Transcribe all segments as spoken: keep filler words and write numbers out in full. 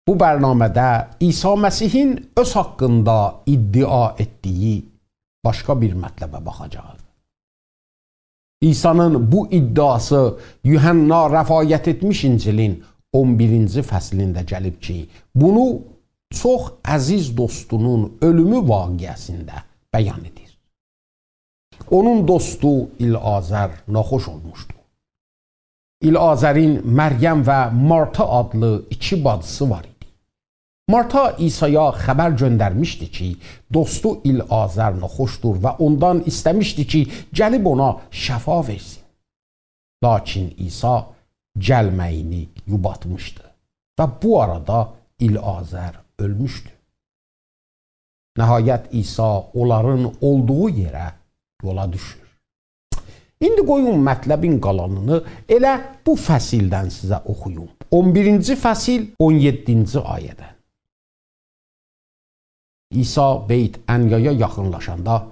بو برنامه‌ده عیسی مسیحین اؤز حاقیندا ادعا ائتدیگی باشقا بیر مطلبه باخاجاغیق. عیسی‌نین بو ادعاسی یوحنا روایت ائتمیش انجیلین اون بیرینجی فصلینده گلیب کی، بونو چوخ عزیز دوستونون اؤلومو واقعه‌سینده بیان ائدیر. اونون دوستو العازر ناخوش اولموشدو. العازرین مریم و مارتا آدلی ایکی باجیسی وار ایدی. مارتا عیسایا خبر گؤندرمیشدی کی، دوستو العازر ناخوشدور و اوندان ایسته‌میشدی کی، گلیب اونا شفا وئرسین. لاکین عیسی گلمه‌یینی یوباتمیشدی و بو آرادا العازر اؤلموشدو. نهایت عیسی اونلارین اولدوغو یئره یولا دوشور. ایندی قویون مطلبین قالانینی ائله بو فصلدن سیزه اوخویوم. اون بیرینجی فصل، اون یئددینجی آیه‌دن. عیسی بیت‌عنیایا یاخینلاشاندا،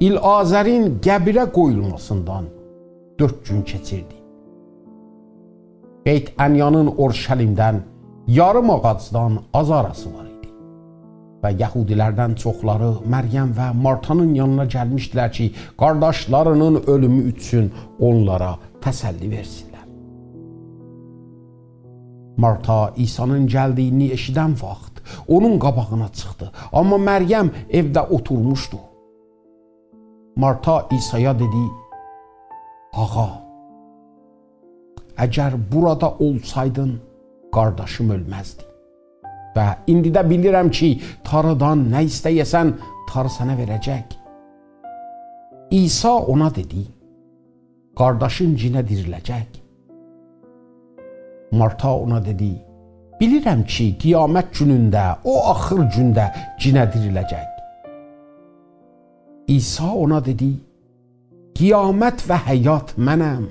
العازرین قبیره قویولماسیندان دؤرد گون کئچیردی. بیت‌عنیانین اورشلیمدن یاریم آغاجدان آز آراسی وار ایدی. و یهودی‌لردن چوخلاری مریم و مارتانین یانینا گلمیشدیلر کی، قارداشلارینین اؤلومو اوچون اونلارا تسلی وئرسینلر. مارتا عیسی‌نین گلدیگینی ائشیدن واخت اونون قاباغینا چیخدی، آمما مریم ائوده اوتورموشدو. مارتا عیسایا دئدی: «آغا، اگر بورادا اولسایدین، قارداشیم اؤلمزدی. و ایندی ده بیلیرم کی، تاریدان نه ایسته‌یه‌سن، تاری سنه وئره‌جک.» عیسی اونا دئدی: «قارداشین یئنه دیریله‌جک.» مارتا اونا دئدی: «بیلیرم کی، قیامت گونونده، او آخیر گونده یئنه دیریله‌جک.» عیسی اونا دئدی: «قیامت و حیات منم.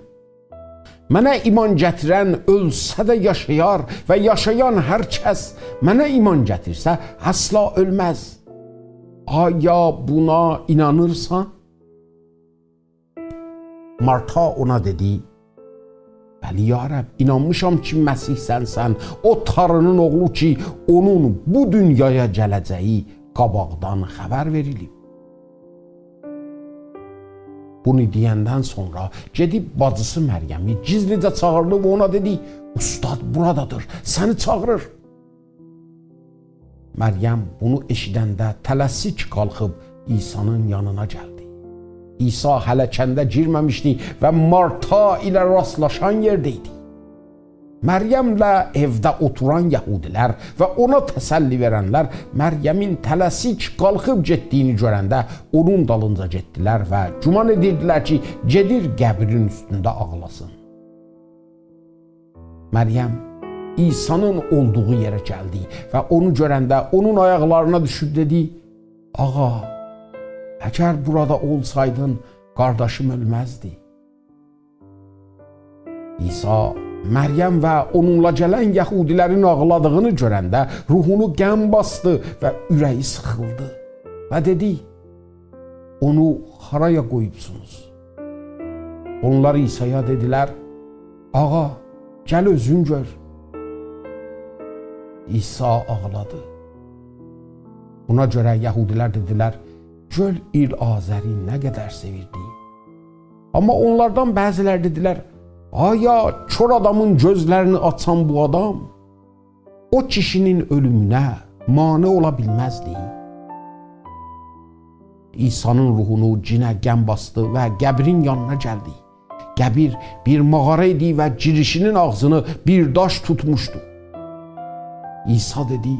منه ایمان گتیرن اؤلسه ده یاشایار و یاشایان هر کس منه ایمان گتیرسه، اصلا اؤلمز. آیا بونا اینانیرسان؟» مارتا اونا دئدی: «بلی، یا رب، اینانمیشام کی، مسیح سنسن، او تاری‌نین اوغلو کی، اونون بو دونیایا گله‌جه‌یی قاباقدان خبر وئریلیب.» بونو دئیندن سونرا گئدیب باجیسی مریمی گیزلیجه چاغیردی و اونا دئدی: «اوستاد بورادادیر، سنی چاغیریر.» مریم بونو ائشیدنده تله‌سیک قالخیب عیسی‌نین یانینا گلدی. عیسی هله کنده گیرمه‌میشدی و مارتا ایله راستلاشان یئرده ایدی. مریمله ائوده اوتوران یهودی‌لر و اونا تسلی وئرنلر مریمین تله‌سیک قالخیب گئتدیگینی گؤرنده اونون دالینجا گئتدیلر و گمان ائدیردیلر کی، گئدیر قبرین اوستونده آغلاسین. مریم عیسی‌نین اولدوغو یئره گلدی و اونو گؤرنده اونون آیاقلارینا دوشوب دئدی: «آغا، اگر بورادا اولسایدین، قارداشیم اؤلمزدی.» عیسی مریم و اونونلا گلن یهودی‌لرین آغلادیغینی گؤرنده روحونو غم باسدی و اوره‌یی سیخیلدی و دئدی: «اونو هارایا قویوبسونوز؟» اونلار عیسایا دئدیلر: «آغا، گل اؤزون گؤر.» عیسی آغلادی. بونا گؤره یهودی‌لر دئدیلر: «گؤر العازری نه قدر سئویردی.» آمما اونلاردان بعضی‌لری دئدیلر: «آیا کور آدامین گؤزلرینی آچان بو آدام او کیشی‌نین اؤلومونه مانع اولا بیلمزدی؟» عیسی‌نین روحونو یئنه غم باسدی و قبرین یانینا گلدی. قبیر بیر ماغارا ایدی و گیریشی‌نین آغزینی بیر داش توتموشدو. عیسی دئدی: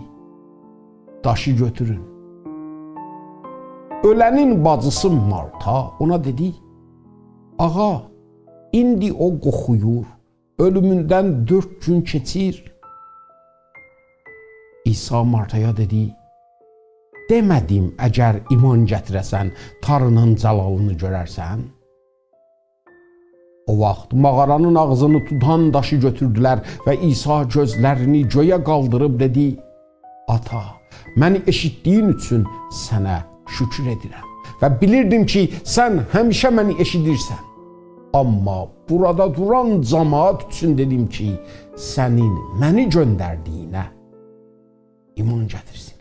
«داشی گؤتورون.» اؤلنین باجیسی مارتا اونا دئدی: «آغا، ایندی او قوخویور، اؤلوموندن دؤرد گون کئچیر.» عیسی مارتایا دئدی: «دئمه‌دیم، اگر ایمان گتیره‌سن، تاری‌نین جلالینی گؤررسن؟» او واخت ماغارانین آغزینی توتان داشی گؤتوردولر و عیسی گؤزلرینی گؤیه قالدیریب دئدی: «آتا، منی ائشیتدیگین اوچون سنه شوکور ائدیرم و بیلیردیم کی، سن همیشه منی ائشیدیرسن. آمما بورادا دوران جماعت اوچون دئدیم کی، سنین منی گؤندردیگینه ایمان گتیرسینلر.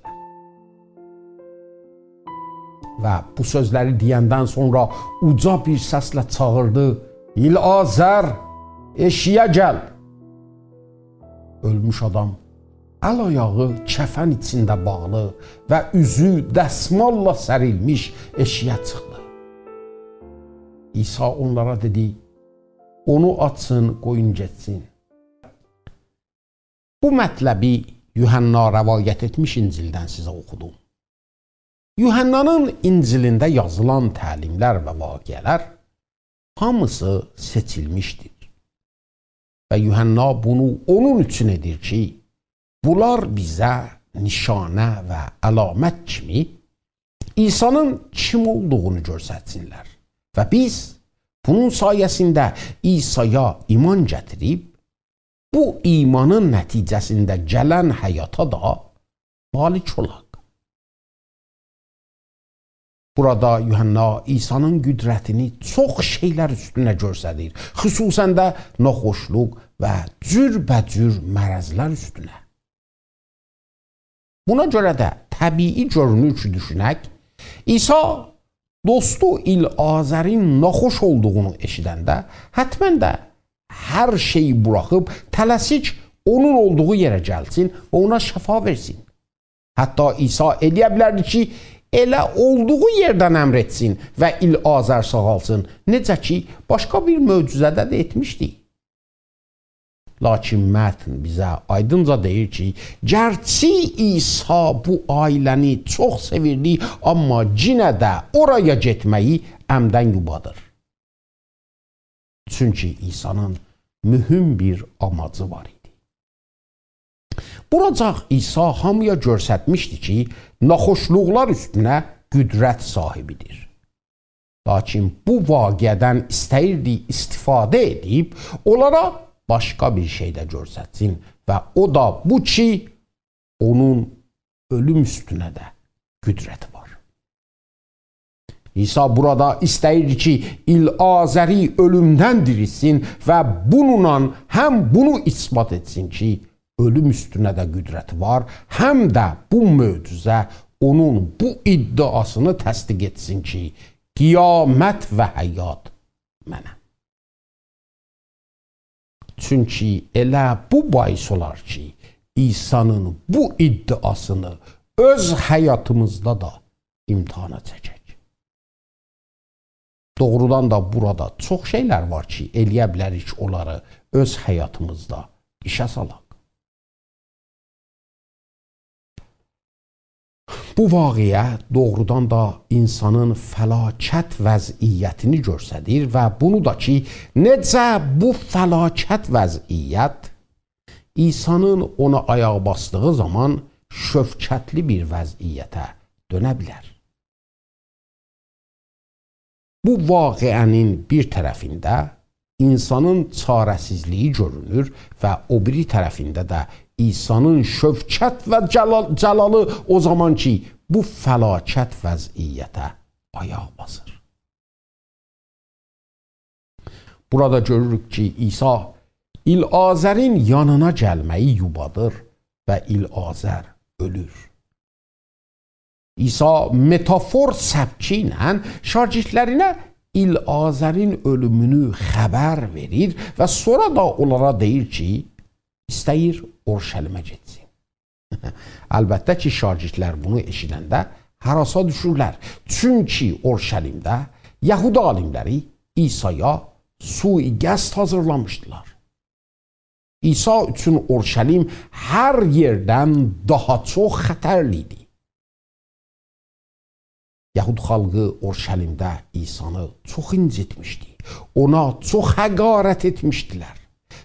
و بو سؤزلری دئیندن سونرا اوجا بیر سسله چاغیردی: «العازر، ائشیگه گل!» اؤلموش آدام ال-آیاغی کفن ایچینده باغلی و اوزو دسماللا سریلمیش ائشیگه چیخدی. عیسی اونلارا دئدی: «اونو آچین، قویون گئتسین.» بو مطلبی یوحنا روایت ائتمیش انجیلدن سیزه اوخودوم. یوحنانین انجیلینده یازیلان تعلیملر و واقعه‌لر هامیسی سئچیلمیشدیر. و یوحنا بونو اونون اوچون ائدیر کی، بونلار بیزه نشانه و علامت کیمی عیسانین کیم اولدوغونو گؤسترسینلر. و بیز بونون سایه‌سینده عیسایا ایمان گتیریب، بو ایمانین نتیجه‌سینده گلن حیاتا دا مالیک اولاق. بورادا یوحنا عیسانین قدرتینی چوخ شئیلر اوستونه گؤستریر. خصوصاً ده ناخوشلوق و جوربه‌جور مرضلر اوستونه. بونا گؤره ده طبیعی گؤرونور کی، دوشونک، عیسی دوستو العازرین ناخوش اولدوغونو ائشیدنده حتماً ده هر شئیی بوراخیب تله‌سیک اونون اولدوغو یئره گلسین و اونا شفا وئرسین. حتی عیسی ائلیه بیلردی کی، ائله اولدوغو یئردن امر ائتسین و العازر ساغالسین، نئجه کی، باشقا بیر معجزه‌ده ده ائتمیشدی. لاکین متن بیزه آیدینجا دئییر کی، گرچی عیسی بو عائله‌نی چوخ سئویردی، آمما یئنه ده اورایا گئتمه‌یی عمداً یوبادیر. چونکی عیسانین مهم بیر آماجی وار ایدی. بوراجاق عیسی هامییا گؤسترمیشدی کی، ناخوشلوقلار اوستونه قدرت صاحیبیدیر. لاکین بو واقعه‌دن ایسته‌ییردی استفاده ائدیب، اونلارا باشقا بیر شئی ده گؤسترسین و او دا بو کی، اونون اؤلوم اوستونه ده قدرتی وار. عیسی بورادا ایسته‌ییردی کی، العازری اؤلومدن دیریلتسین و بونونلا هم بونو اثبات ائتسین کی، اؤلوم اوستونه ده قدرتی وار، هم ده بو معجزه اونون بو ادعاسینی تصدیق ائتسین کی، قیامت و حیات منم. چونکی ائله بو باعث اولار کی، عیسانین بو ادعاسینی اؤز حیاتیمیزدا دا امتحانا چکک. دوغرودان دا بورادا چوخ شئیلر وار کی، ائلیه بیلریک اونلاری اؤز حیاتیمیزدا ایشه سالاق. بو واقعه دوغرودان دا انسانین فلاکت وضعیتینی گؤستریر و بونو دا کی، نئجه بو فلاکت وضعیت انسانین اونا آیاق باسدیغی زامان شوکتلی بیر وضعیته دؤنه بیلر. بو واقعه‌نین بیر طرفینده انسانین چاره‌سیزلیگی گؤرونور و او بیری طرفینده ده انسانین شوکت و جلال-، جلالی او زامان کی، بو فلاکت وضعیته آیاق باسیر. بورادا گؤروروک کی، عیسی العازرین یانینا گلمه‌یی یوبادیر و العازر اؤلور. عیسی متافور سبکی ایله شاگردلرینه العازرین اؤلومونو خبر وئریر و سونرا دا اونلارا دئییر کی، ایسته‌ییر اورشلیمه گئتسین. البته کی، شاگردلر بونو ائشیدنده هراسا دوشورلر. چونکی اورشلیمده یهودی عالیملری عیسایا سوءقصد حاضیرلامیشدیلار. عیسی اوچون اورشلیم هر یئردن داها چوخ خطرلی ایدی. یهود خالقی اورشلیمده عیسانی چوخ اینجیتمیشدی. اونا چوخ حقارت ائتمیشدیلر.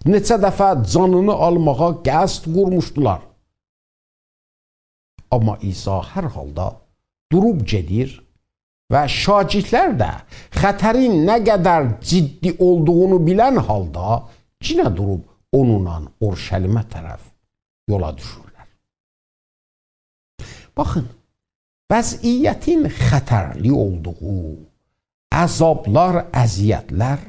نئچه دفعه جانینی آلماغا قصد قورموشدولار. آمما عیسی هر حالدا دوروب گئدیر و شاگردلر ده خطرین نه قدر جدی اولدوغونو بیلن حالدا یئنه دوروب اونونلا اورشلیمه طرف یولا دوشورلر. باخین، وضعیتین خطرلی اولدوغو، عذابلار، اذیتلر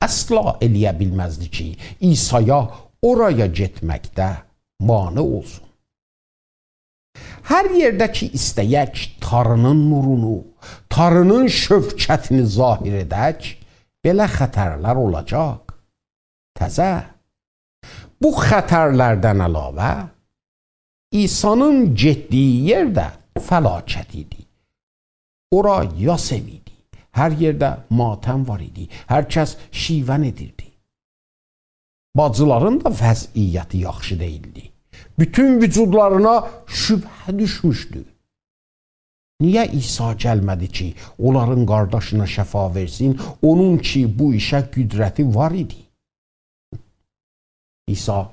اصلا ائلیه بیلمزدی کی، عیسایا اورایا گئتمکده مانع اولسون. هر یئرده کی ایسته‌یک تاری‌نین نورونو، تاری‌نین شوکتینی ظاهر ائدک، بئله خطرلر اولاجاق. تزه. بو خطرلردن علاوه، عیسانین گئتدیگی یئر ده فلاکت ایدی. اورا یاس ائوی ایدی. هر یئرده ماتم وار ایدی. هر کس شیون ائدیردی. باجیلارین دا وضعیتی یاخشی دئییلدی. بوتون وجودلارینا شبهه دوشموشدو. نییه عیسی گلمه‌دی کی، اونلارین قارداشینا شفا وئرسین، اونون کی، بو ایشه قدرتی وار ایدی؟ عیسی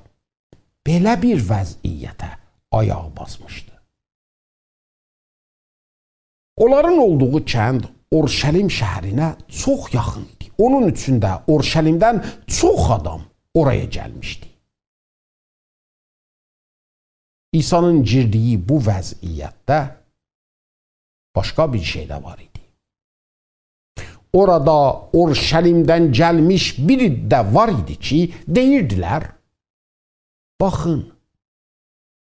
بئله بیر وضعیته آیاق باسمیشدی. اونلارین اولدوغو کند اورشلیم شهرینه چوخ یاخین ایدی. اونون اوچون ده اورشلیمدن چوخ آدام اورایا گلمیشدی. عیسانین گیردیگی بو وضعیتده باشقا بیر شئی ده وار ایدی. اورادا اورشلیمدن گلمیش بیر عده وار ایدی کی، دئییردیلر: «باخین،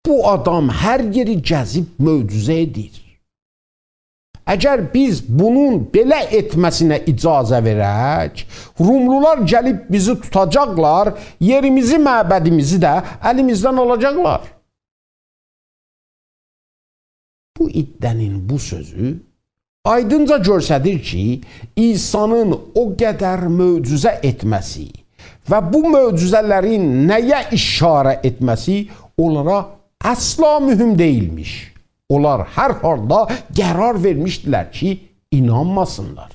بو آدام هر یئری گزیب معجزه ائدیر. اگر بیز بونون بئله ائتمه‌سینه اجازه وئرک، روملولار گلیب بیزی توتاجاقلار، یئریمیزی، معبدیمیزی ده الیمیزدن آلاجاقلار.» بو عده‌نین بو سؤزو آیدینجا گؤستریر کی، عیسانین او قدر معجزه ائتمه‌سی و بو معجزه‌لرین نه‌یه اشاره ائتمه‌سی اونلارا اصلا مهم دئییلمیش. اونلار هر حالدا قرار وئرمیشدیلر کی، اینانماسینلار.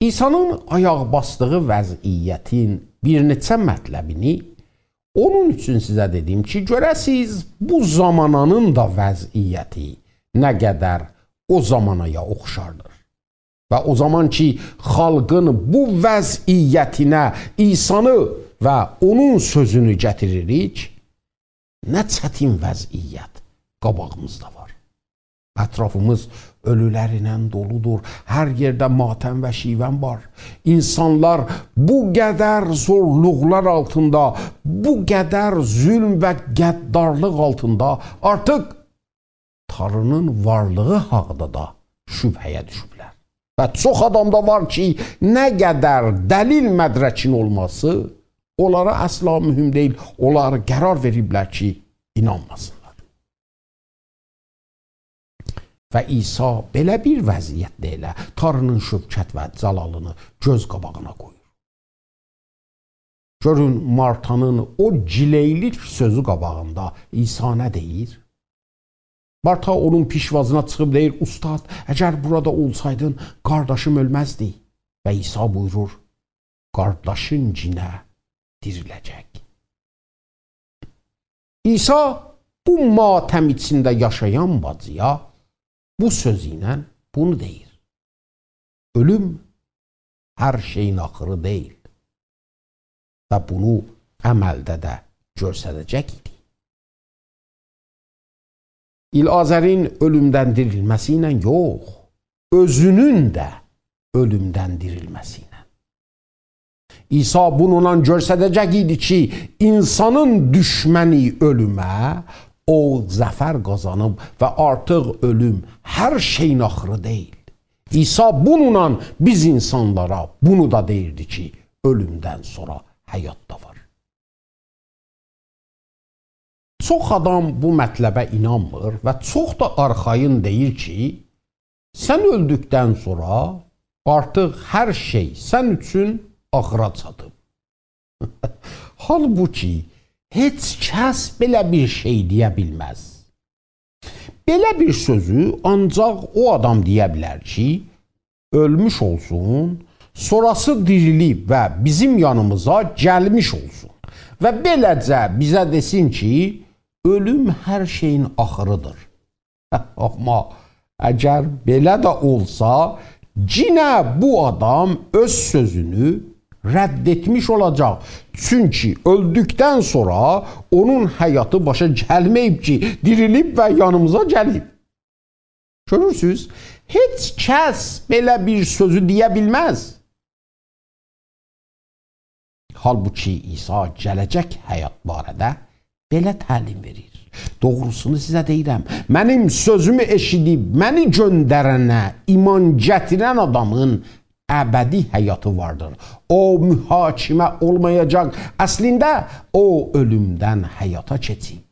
عیسانین آیاق باسدیغی وضعیتین بیر نئچه مطلبینی اونون اوچون سیزه دئدیم کی، گؤره‌سیز بو زامانانین دا وضعیتی نه قدر او زامانایا اوخشاردیر. و او زامان کی، خالقین بو وضعیتینه عیسانی و اونون سؤزونو گتیریریک، نه چتین وضعیت قاباغیمیزدا وار. اطرافیمیز اؤلولر ایله دولودور. هر یئرده ماتم و شیون وار. اینسانلار بو قدر زورلوقلار آلتیندا، بو قدر ظلم و غدارلیق آلتیندا آرتیق تانری‌نین وارلیغی حاقدا دا شبهه‌یه دوشوبلر. و چوخ آدام دا وار کی، نه قدر دلیل مدرکین اولماسی اونلارا اصلا مهم دئییل. اونلار قرار وئریبلر کی، اینانماسینلار. و عیسی بئله بیر وضعیتده ائله تانری‌نین شوکت و جلالینی گؤز قاباغینا قویور. گؤرون، مارتانین او گیلئیلی سؤزو قاباغیندا عیسی نه دئییر؟ مارتا اونون پیشوازینا چیخیب دئییر: «اوستاد، اگر بورادا اولسایدین، قارداشیم اؤلمزدی.» و عیسی بویورور: «قارداشین یئنه دیریله‌جک.» عیسی بو ماتم ایچینده یاشایان باجییا بو سؤزو ایله بونو دئییر: اؤلوم هر شئیین آخیری دئییل. و بونو عملده ده گؤستره‌جک ایدی. العازرین اؤلومدن دیریلمه‌سی ایله یوخ، اؤزونون ده اؤلومدن دیریلمه‌سی ایله. عیسی بونونلا گؤستره‌جک ایدی کی، اینسانین دوشمنی اؤلومه، او ظفر قازانیب و آرتیق اؤلوم هر شئیین آخیری دئییل. عیسی بونونلا بیز اینسانلارا بونو دا دئییردی کی، اؤلومدن سونرا حیات دا وار. چوخ آدام بو مطلبه اینانمیر و چوخ دا آرخایین دئییر کی، سن اؤلدوکدن سونرا آرتیق هر شئی سن اوچون آخیرا چاتیب. حالبوکی هئچ کس بئله بیر شئی دئیه بیلمز. بئله بیر سؤزو آنجاق او آدام دئیه بیلر کی، اؤلموش اولسون، سونراسی دیریلیب و بیزیم یانیمیزا گلمیش اولسون و بئله‌جه بیزه دئسین کی، اؤلوم هر شئیین آخیریدیر. آمما اگر بئله ده اولسا، یئنه بو آدام اؤز سؤزونو رد ائتمیش اولاجاق. چونکی اؤلدوکدن سونرا اونون حیاتی باشا گلمه‌ییب کی، دیریلیب و یانیمیزا گلیب. گؤرورسوز، هئچ کس بئله بیر سؤزو دئیه بیلمز. حالبوکی عیسی گله‌جک حیات باره‌ده بئله تعلیم وئریر: «دوغروسونو سیزه دئییرم، منیم سؤزومو ائشیدیب منی گؤندرنه ایمان گتیرن آدامین ابدی حیاتی واردیر. او محاکمه اولمایاجاق. اصلینده، او اؤلومدن حیاتا کئچیب.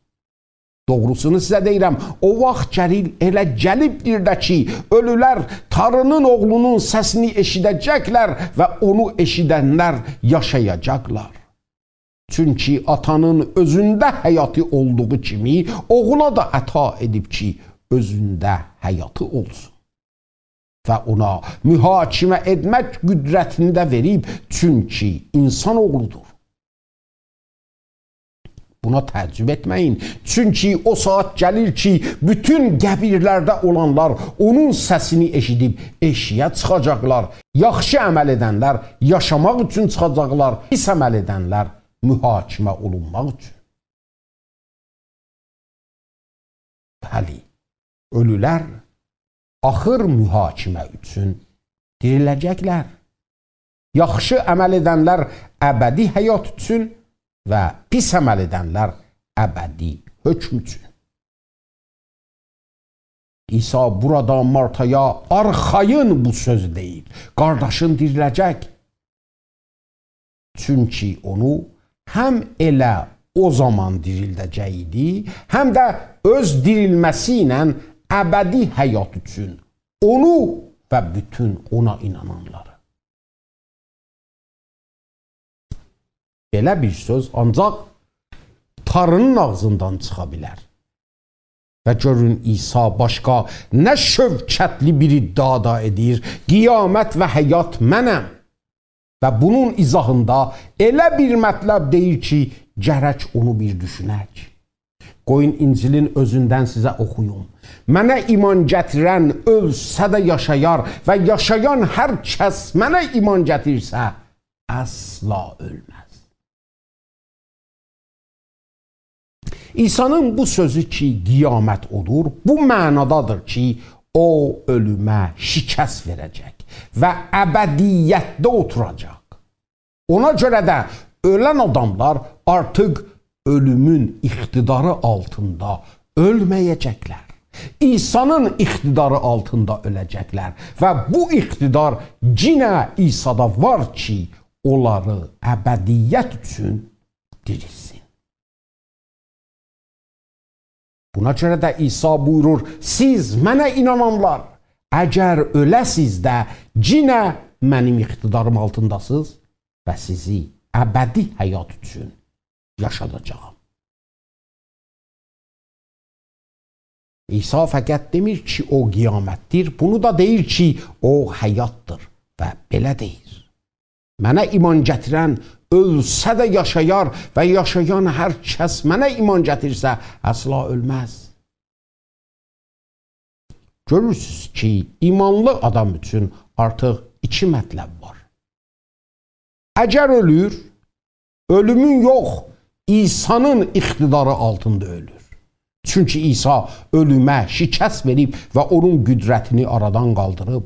دوغروسونو سیزه دئییرم، او واخت گلیر، ائله گلیبدیر ده کی، اؤلولر تارینین اوغلونون سسینی ائشیده‌جکلر و اونو ائشیدنلر یاشایاجاقلار. چونکی آتانین اؤزونده حیاتی اولدوغو کیمی، اوغولا دا عطا ائدیب کی، اؤزونده حیاتی اولسون. و اونا محاکمه ائتمک قدرتینی ده وئریب، چونکی اینسان اوغلودور.» بونا تعجب ائتمه‌یین، چونکی او ساعات گلیر کی، بوتون قبیرلرده اولانلار اونون سسینی ائشیدیب ائشییه چیخاجاقلار. یاخشی عمل ائدنلر یاشاماق اوچون چیخاجاقلار، پیس عمل ائدنلر محاکمه اولونماق اوچون. بلی، اؤلولر آخیر محاکمه اوچون دیریله‌جکلر. یاخشی عمل ائدنلر ابدی حیات اوچون و پیس عمل ائدنلر ابدی حکم اوچون. عیسی بورادا مارتایا آرخایین بو سؤزو دئییر: «قارداشین دیریله‌جک.» چونکی اونو هم ائله او زامان دیریلده‌جک ایدی، هم ده اؤز دیریلمه‌سی ایله ابدی حیات اوچون اونو و بوتون اونا اینانانلاری. بئله بیر سؤز آنجاق تارینین آغزیندان چیخا بیلر. و گؤرون، عیسی باشقا نه شوکتلی بیر ادعا دا ائدیر: «قیامت و حیات منم.» و بونون ایضاحیندا ائله بیر مطلب دئییر کی، گرک اونو بیر دوشونک. قویون انجیلین اؤزوندن سیزه اوخویوم: «منه ایمان گتیرن اؤلسه ده یاشایار و یاشایان هر کس منه ایمان گتیرسه، اصلا اؤلمز.» عیسی‌نین بو سؤزو کی، قیامت اودور، بو معنادادیر کی، او اؤلومه شکست وئره‌جک و ابدیتده اوتوراجاق. اونا گؤره ده اؤلن آداملار آرتیق اؤلومون اقتداری آلتیندا اؤلمه‌یه‌جکلر. عیسی‌نین اقتداری آلتیندا اؤله‌جکلر و بو اقتدار یئنه عیسی‌دا وار کی، اونلاری ابدیت اوچون دیریلتسین. بونا گؤره ده عیسی بویورور: «سیز منه اینانانلار، اگر اؤله‌سیز ده، یئنه منیم اقتداریم آلتینداسینیز و سیزی ابدی حیات اوچون یاشاداجاغام.» عیسی فقط دئمیر کی، او قیامتدیر، بونو دا دئییر کی، او حیاتدیر و بئله دئییر: «منه ایمان گتیرن اؤلسه ده یاشایار و یاشایان هر کس منه ایمان گتیرسه، اصلا اؤلمز.» گؤرورسوز کی، ایمانلی آدام اوچون آرتیق ایکی مطلب وار. اگر اؤلور، اؤلومون یوخ، عیسی‌نین اقتداری آلتیندا اؤلور. چونکی عیسی اؤلومه شکست وئریب و اونون قدرتینی آرادان قالدیریب.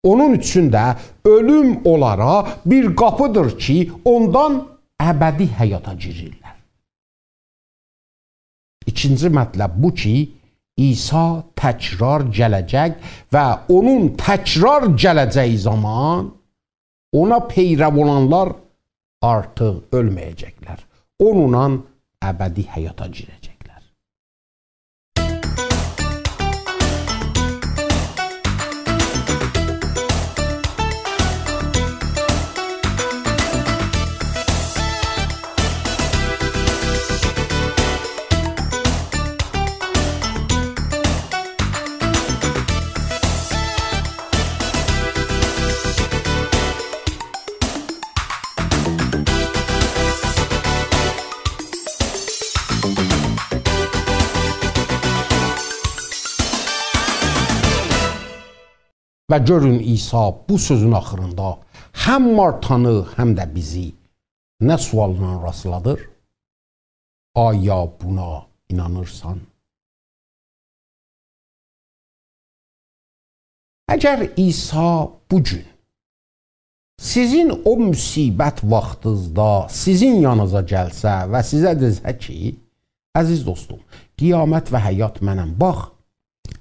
اونون اوچون ده اؤلوم اونلارا بیر قاپیدیر کی، اوندان ابدی حیاتا گیریرلر. ایکینجی مطلب بو کی، عیسی تکرار گله‌جک و اونون تکرار گله‌جه‌یی زامان اونا پیرو اولانلار آرتیق اؤلمه‌یه‌جکلر. اونونلا ابدی حیاتا گیره‌جکلر. و گؤرون، عیسی بو سؤزون آخیریندا هم مارتانی، هم ده بیزی نه سؤالینان راستلادیر؟ «آیا بونا اینانیرسان؟» اگر عیسی بو گون سیزین او مصیبت واختینیزدا سیزین یانینیزا گلسه و سیزه دئسه کی، «عزیز دوستوم، قیامت و حیات منم. باخ،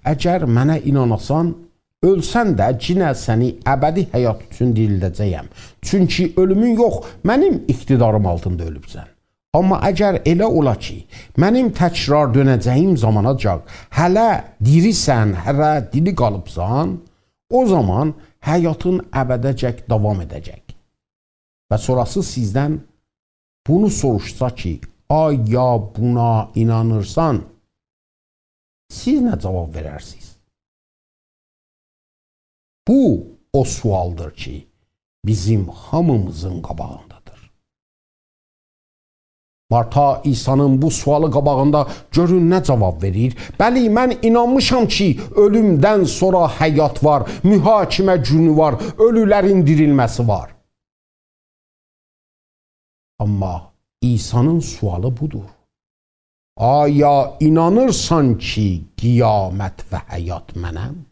اگر منه ایناناسان، اؤلسن ده، یئنه سنی ابدی حیات اوچون دیریلده‌جه‌یم. چونکی اؤلومون یوخ، منیم اقتداریم آلتیندا اؤلوبسن. آمما اگر ائله اولا کی، منیم تکرار دؤنه‌جه‌ییم زاماناجاق هله دیریسن، هله دیری قالیبسان، او زامان حیاتین ابده‌جک داوام ائده‌جک. و سونراسی سیزدن بونو سوروشسا کی، آیا بونا اینانیرسان؟» سیز نه جواب وئررسینیز؟ بو او سؤالدیر کی، بیزیم هامیمیزین قاباغیندادیر. مارتا عیسی‌نین بو سؤالی قاباغیندا گؤرون نه جواب وئریر: «بلی، من اینانمیشام کی، اؤلومدن سونرا حیات وار، محاکمه گونو وار، اؤلولرین دیریلمه‌سی وار.» آمما عیسی‌نین سؤالی بودور: «آیا اینانیرسان کی، قیامت و حیات منم؟»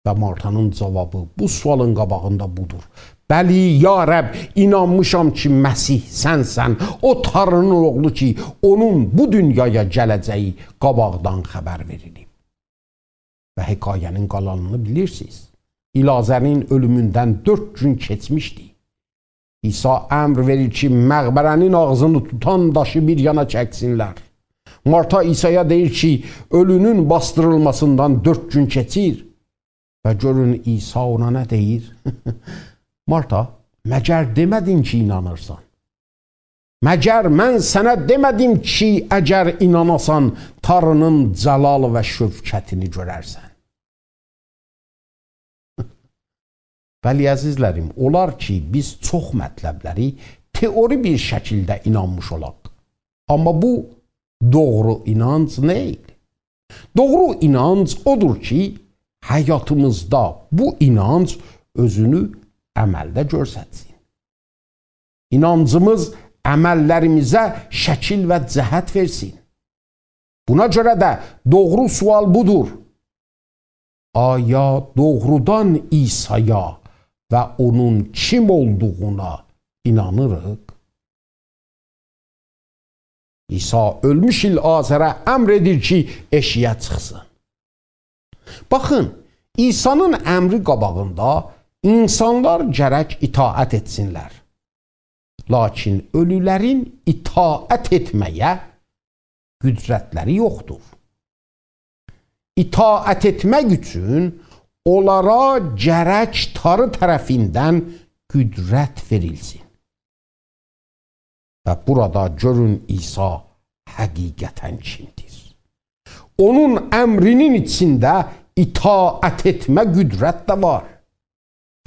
و مارتانین جوابی بو سؤالین قاباغیندا بودور: «بلی، یا رب، اینانمیشام کی، مسیح سنسن، او تانری‌نین اوغلو کی، اونون بو دونیایا گله‌جه‌یی قاباقدان خبر وئریلیب.» و حکایه‌نین قالانینی بیلیرسینیز. لاعازرین اؤلوموندن دؤرد گون کئچمیشدی. عیسی امر وئریر کی، مقبره‌نین آغزینی توتان داشی بیر یانا چکسینلر. مارتا عیسی‌یا دئییر کی، اؤلونون باسدیریلماسیندان دؤرد گون کئچیر. و گؤرون عیسی اونا نه دئییر؟ «مارتا، مگر دئمه‌دیم کی، اینانیرسان؟ مگر من سنه دئمه‌دیم کی، اگر ایناناسان، تانری‌نین جلال و شوکتینی گؤررسن؟» بلی، عزیزلریم، اولار کی، بیز چوخ مطلبلری تئوری بیر شکیلده اینانمیش اولاق. آمما بو دوغرو اینانج دئییل. دوغرو اینانج اودور کی، حیاتیمیزدا بو اینانج اؤزونو عملده گؤسترسین. اینانجیمیز عمللریمیزه شکیل و جهت وئرسین. بونا گؤره ده دوغرو سؤال بودور: آیا دوغرودان عیسی‌یا و اونون کیم اولدوغونا اینانیریق؟ عیسی اؤلموش لاعازره امر ائدیر کی، ائشیگه چیخسین. باخین، عیسی‌نین امری قاباغیندا اینسانلار گرک اطاعت ائتسینلر. لاکین اؤلولرین اطاعت ائتمه‌یه قدرتلری یوخدور. اطاعت ائتمک اوچون اونلارا گرک تاری طرفیندن قدرت وئریلسین. و بورادا گؤرون عیسی حقیقتاً کیمدیر. اونون امرینین ایچینده اطاعت ائتمه قدرت ده وار.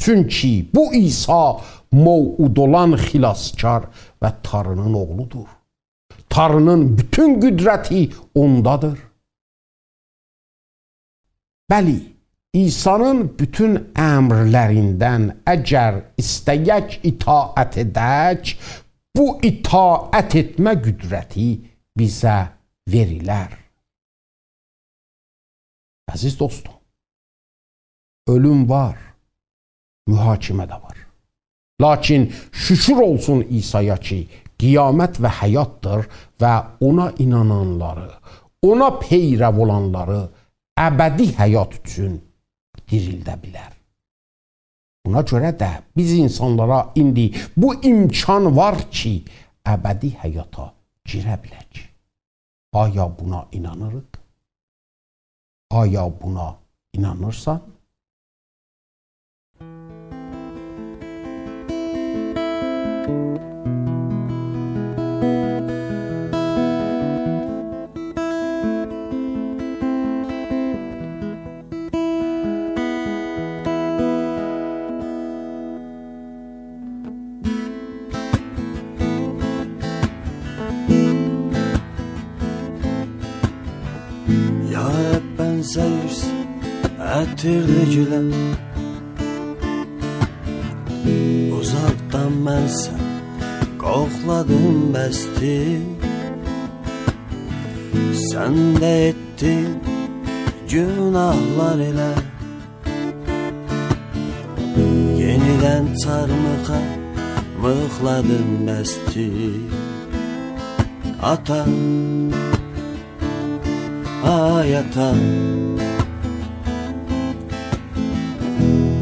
چونکی بو عیسی موعود اولان خلاصکار و تانری‌نین اوغلودور. تانری‌نین بوتون قدرتی اوندادیر. بلی، عیسی‌نین بوتون امرلریندن اگر ایسته‌یک اطاعت ائدک، بو اطاعت ائتمه قدرتی بیزه وئریلر. عزیز دوستوم، اؤلوم وار، محاکمه ده وار. لاکین شوکور اولسون عیسی‌یا کی، قیامت و حیاتدیر و اونا اینانانلاری، اونا پیرو اولانلاری ابدی حیات اوچون دیریلده بیلر. بونا گؤره ده بیز اینسانلارا ایندی بو امکان وار کی، ابدی حیاتا گیره بیلک. آیا بونا اینانیریق؟ آیا بونا اینانیرسان؟ یا رب، بنزه‌ییرسن عطرلی گوله. اوزاقدان من سنی قوخلادیم، بسدیر. سن ده ائتدین گوناهلار ائله یئنیدن چارماخا میخلادیم، بسدیر. آتا، آی آتا،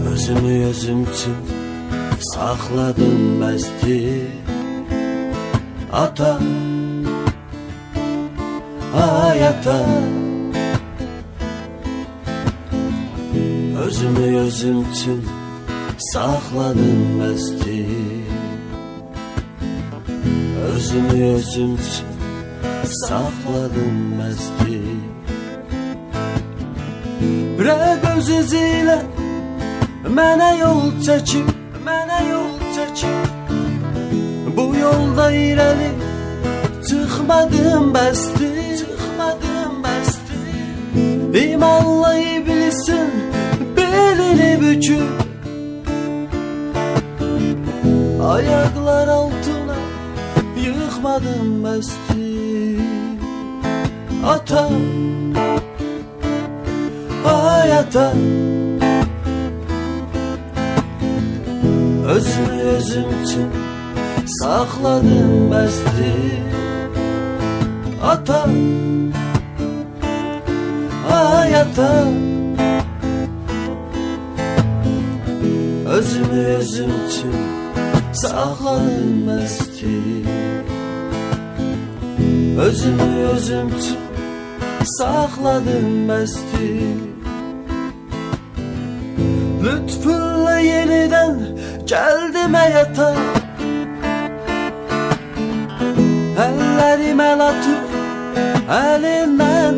اؤزومو اؤزوم اوچون ساخلادیم، بسدیر. آتا، آی آتا، اؤزومو اؤزوم اوچون ساخلادیم، بسدیر. اؤزومو اؤزوم اوچون ساخلادیم، بسدیر. رب اؤز ایزی ایله منه یول چکیب، منه یول چکیب. بو یولدا ایره‌لی چیخمادیم، بسدیر، چیخمادیم، بسدیر. ایمانلی ابلیسین بئلینی بوکوب، آیاقلار آلتینا ییخمادیم، بسدیر. آتا، آی آتا، اؤزومو اؤزوم اوچون ساخلادیم، بسدیر. آتا، آی آتا، اؤزومو اؤزوم اوچون ساخلادیم، بسدیر. اؤزومو اؤزوم اوچون ساخلادیم، بسدیر. لطفونلا یئنیدن گلدیم حیاتا. اللریمه ال آتیب، الیندن